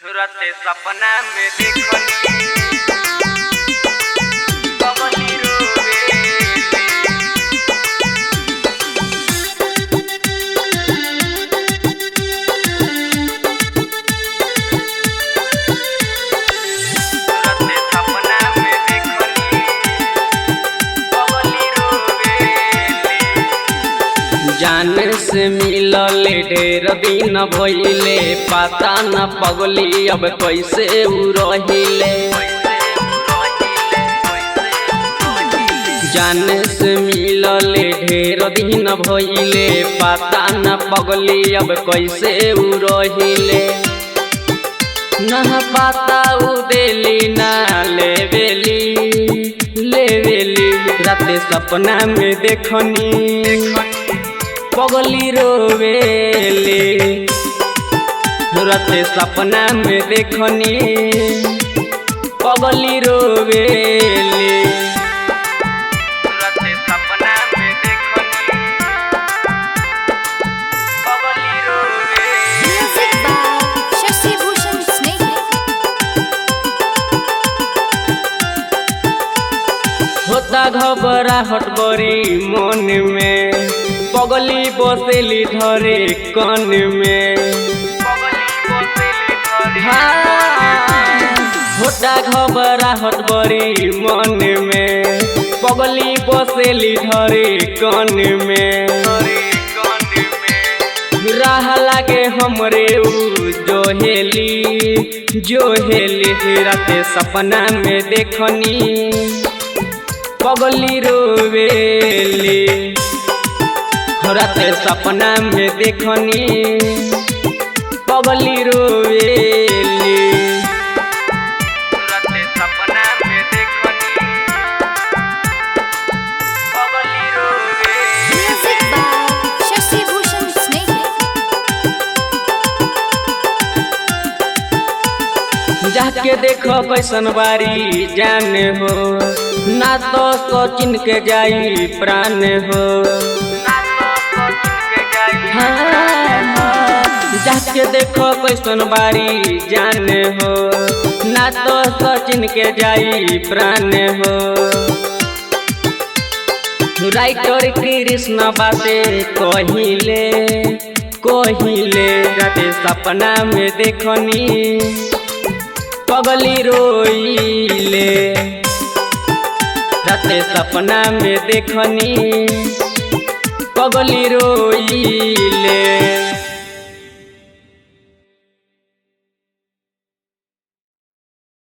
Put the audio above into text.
राते सपना में देखनी पगली रोवेली। राते सपना में देखनी पगली रोवेली। जान से मिलल ढेर दिन भइले, पता न पगली अब कैसे उ रहिले। जान से मिलल ढेर दिन भइले, पता न पगली अब कैसे उ रहिले। न पता उ देली ना लेवेली लेवेली। राते सपना में देखनी पगली रोवेली। राते सपना में देखनी पगली रोवेली। राते सपना में देखनी पगली रोवेली। Music by Shashi Bhushan Snehil. होता घबराहट बड़ी मन में, पगली बसेली धरे कन में। पगली बसेली धरे हाँ, होता घबराहट बड़ी मन में, पगली बसेली धरे कन में। कन में राह लागे हमरे उ जोहेली जोहेली। राते सपना में देखनी पगली रोवेली। राते सपना में देखनी पगली रोवेली। राते सपना में देखनी पगली रोवेली। Music by Shashi Bhushan Snehil. जाके देखो कैसन बारी जान हो, ना तो सचिन के जाई प्राण हो। ना तो सचिन के जाई हाँ, जाके देखो कैसन बारी जान हो, ना तो सचिन के जाई प्राण हो। राइटर कृष्ण बाते कहिले कहिले। राते सपना में देखनी पगली रोइले। राते सपना में देखनी पगली रोइले।